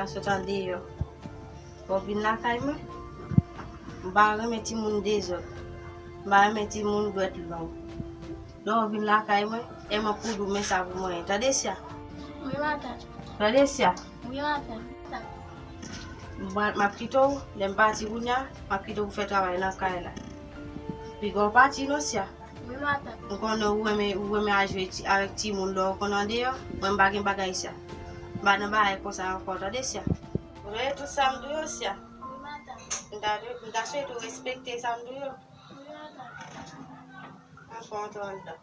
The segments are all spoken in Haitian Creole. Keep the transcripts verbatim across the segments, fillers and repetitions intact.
Sot andeyò. Lè w vin lakay mwen, m pa renmen timoun dezòd. M pa renmen timoun dwèt long. Lè w vin lakay mwen, èman poud ou men sa pou mwen. Tande, Sya? Wi, matant. Tande, Sya? Wi, matant. M ap kite w, lè m pati kounye a, m ap kite w pou fè travay nan kay la. Piga w pati non, Sya. Wi, matant. M konnen ou renmen, ou renmen al jwe ti, avèk timoun lè w konn andeyò. Mwen, m pa gen bagay sa. M pa nan bagay konsa ankò, tande, Sya. Ou tande tout sa m di w yo, Sya? Wi, matant. M ta, m ta swete w respekte sa m di w yo. Wi, matant. Anfè antre anndan.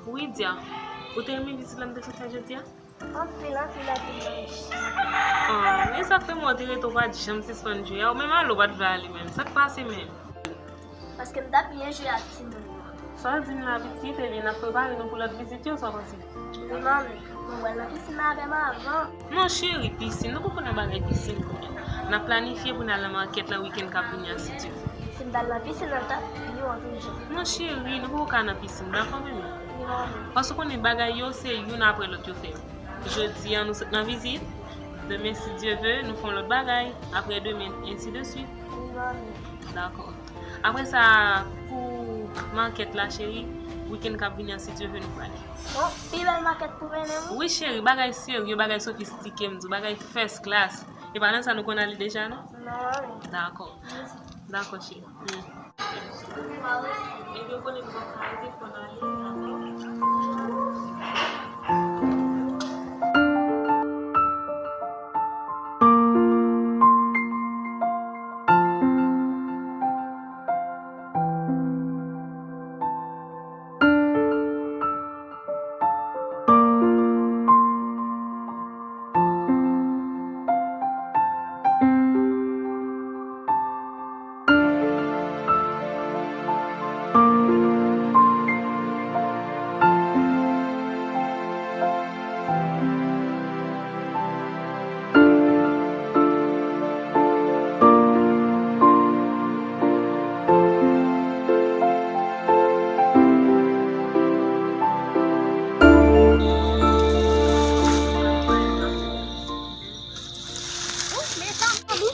Wi, Dia. Ou te renmen vizit la m te fè sa jodi a? Anpil, anpil, anpil, manmi. Ah, men sa k fè mwen te rete w pa t janm sispann jwe a. Ou menm ale, ou pa t vle ale menm. Sa k pase menm? Paske m t ap byen jwe ak timoun yo. Sa w di m la pitit, ebyen, n ap prepare nou pou lòt vizit yo, sa w panse? Wi, manmi. Mwen pral nan pisin nan avè m avan. Non, cheri, pisin. Nou poko nan bagay pisin kounye a. N ap planifye pou n al nan makèt la wikenn k ap vini an, si Dye vle. Si m t al nan pisin nan, l t ap pi bon toujou. Non, cheri, nou poko ka nan pisin, dakò, bebe? Wi, manmi. Paske w konnen bagay yo, se youn apre lòt yo fè yo. Jodi a, nou sot nan vizit. Demen, si Dye vle, nou fè yon lòt bagay. Apre demen, ensi de swit. Wi, manmi. Dakò. Apre sa, pou makèt la, cheri, wikenn k ap vini an, si Dye vle, nou prale. Bon, pi bèl makèt pou mennen m wi. Wi, cheri, bagay serye, bagay sofistike, m di w, bagay first class. E pa nan sa nou konn ale deja, non? Non, manmi. Dakò. Dakò, cheri. Hmm. Ebyen, ou konnen nou p ap ka rete fò n ale, dakò? Oh, mezanmi,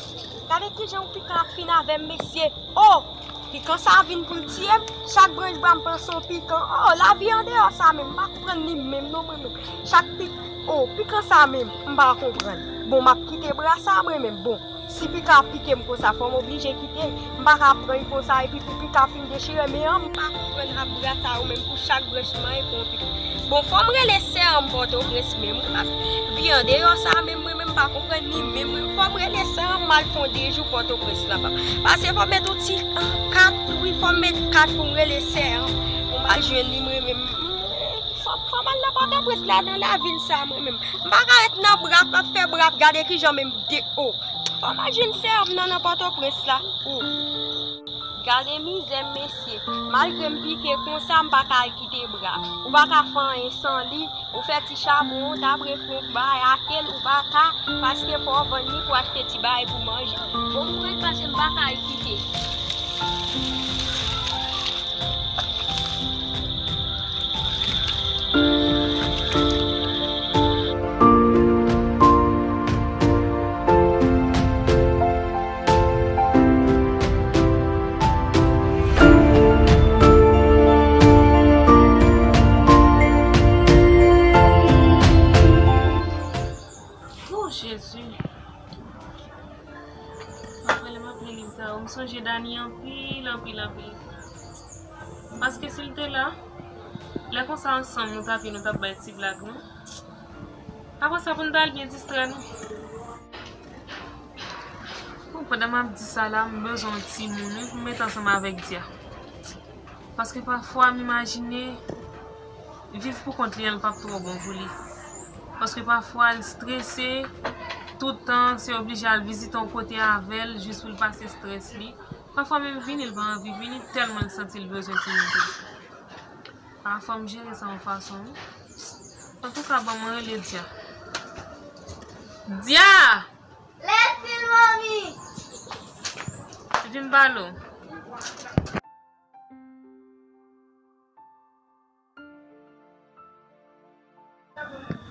gade kijan yon pikan ap fin avè m, mesye. Oh, pikan sa vin pou l tiye m. Chak branch bwa m panse yon pikan. Oh, lavi andeyò sa menm, m pa konprann li menm non, mwen menm. Chak pik, oh, pikan sa menm, m pa konprann. Bon, m ap kite bra sa mwen menm. Bon, si pikan ap pike m konsa, fò m oblije kite. M pa ka pran l konsa, epi pou pikan fin dechire men an, m pa konprann rap bra sa yo menm. Chak branch mwen e konpli. Bon, fò m rele sè an m Pòtoprens menm wi, paske vi andeyò sa menm mwen menm m pa konprann li menm mwen. Fò m rele sè an m al fè yon de jou Pòtoprens la, pa, paske fò m met yon ti, ah, kat wi, fò m met kat pou m rele sè an pou m al jwenn li mwen menm. Fò, fò m al nan Pòtoprens la, nan lavil sa mwen menm. M pa ka ret nan bra, m ap fè bra, gade kijan menm de, oh. Fò m al jwenn sè an m nan, nan Pòtoprens la, oh. Gade mizè m, mesye. Malgre m pike konsa, m pa ka al kite bra. Ou pa ka fè anyen san li. Ou fè ti chapon, ou ta prefere w bay ake l, ou pa ka, paske fò w vann li pou w achte ti bagay pou w manje. Bon, m pral pase, m pa ka al kite. Oh, Jezi. Apre lè m ap li liv sa yo, m sonje Dani anpil, anpil, anpil. Paske si l te la, lè konsa ansanm nou t ap ye, nou t ap bay ti blag nou. Apre sa, pou n t al byen distrè nou. Bon, pandan m ap di sa la, m bezwen yon timoun wi, pou m met ansanm avèk Dia. Paske pafwa, m imajine viv pou kont li an, l p ap twò bon pou li. Paske pafwa, l strese, Tout tan, se oblije al vizite yon kote avè l, jis pou l pase estrès li. Pafwa menm vini, l pa anvi vini, tèlman l santi l bezwen timoun tou. Pafwa m jere sa yon fason, wi. Antouka, ban mwen rele Dia. Dia! Lèt fil, manmi! Vin pale w.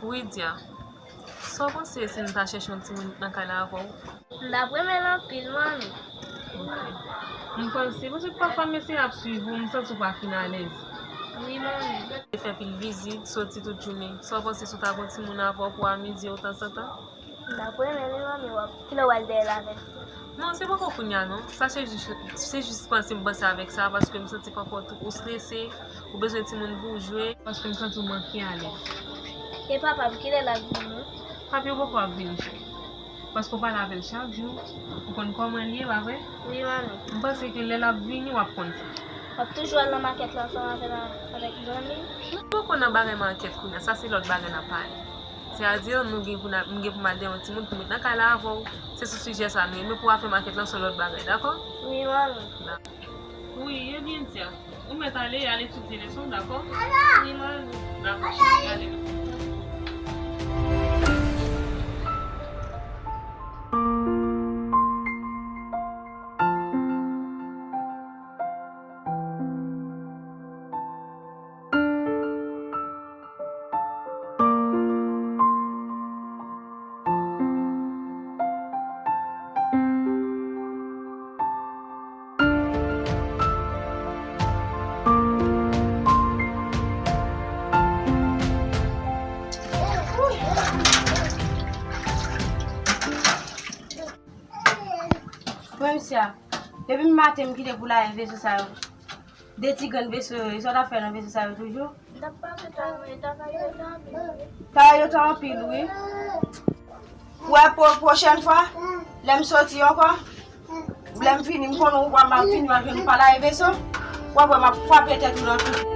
Wi, Dia. Sa w panse si m ta chèche yon timoun nan kay la avè w? M t ap renmen l anpil, manmi. Ok. M panse, paske pafwa m eseye ap swiv ou, m santi w pa fin alèz. Wi, manmi. Te fè pil vizit, soti tout jounen. Sa w panse si w ta gen yon timoun avè w pou w amize w tanzantan? M t ap renmen li, manmi, w ap, kilè w al dèyè l avè l? Non, se poko kounye a non. Sa se jis, se jis panse m panse avèk sa, paske m santi pafwa ou, ou strese, ou bezwen timoun pou w jwe, paske m santi w manke alèz. E papa m, kilè l ap vini? Papi w poko ap vini, cheri. Paske w pale avè l chak jou, ou konn kòman l ye, pa vre? Wi, manmi. M panse ke lè l ap vini, w ap konn sa. W ap toujou al nan makèt la ansanm avè l, avèk zanmi? Nou poko nan bagay makèt kounye a, sa se lòt bagay n ap pale. Sètadi, nou gen pou n al, m gen pou m al dèyè yon timoun pou m met nan kay la avè w. Se sou sijè sa nou ye, men pou afè makèt lan, se yon lòt bagay, dakò? Wi, manmi. Wi, ebyen, Dia. Ou mèt ale, al etidye leson, dakò? Wi, manmi. Dakò, cheri, ale. Mwen, mesye, depi maten m kite pou lave veso sa yo. De ti grenn veso yo, e sa w t ap fè nan veso sa yo toujou? M t ap pase travay, travay yo te anpil wi. Travay yo te anpil wi. Ou wè, pwo-, pwochèn fwa, lè m soti ankò, lè m vini, m konnen ou wè m ap vini, w ap jwenn ou pa lave veso. W ap wè m ap frape tèt ou nan tou.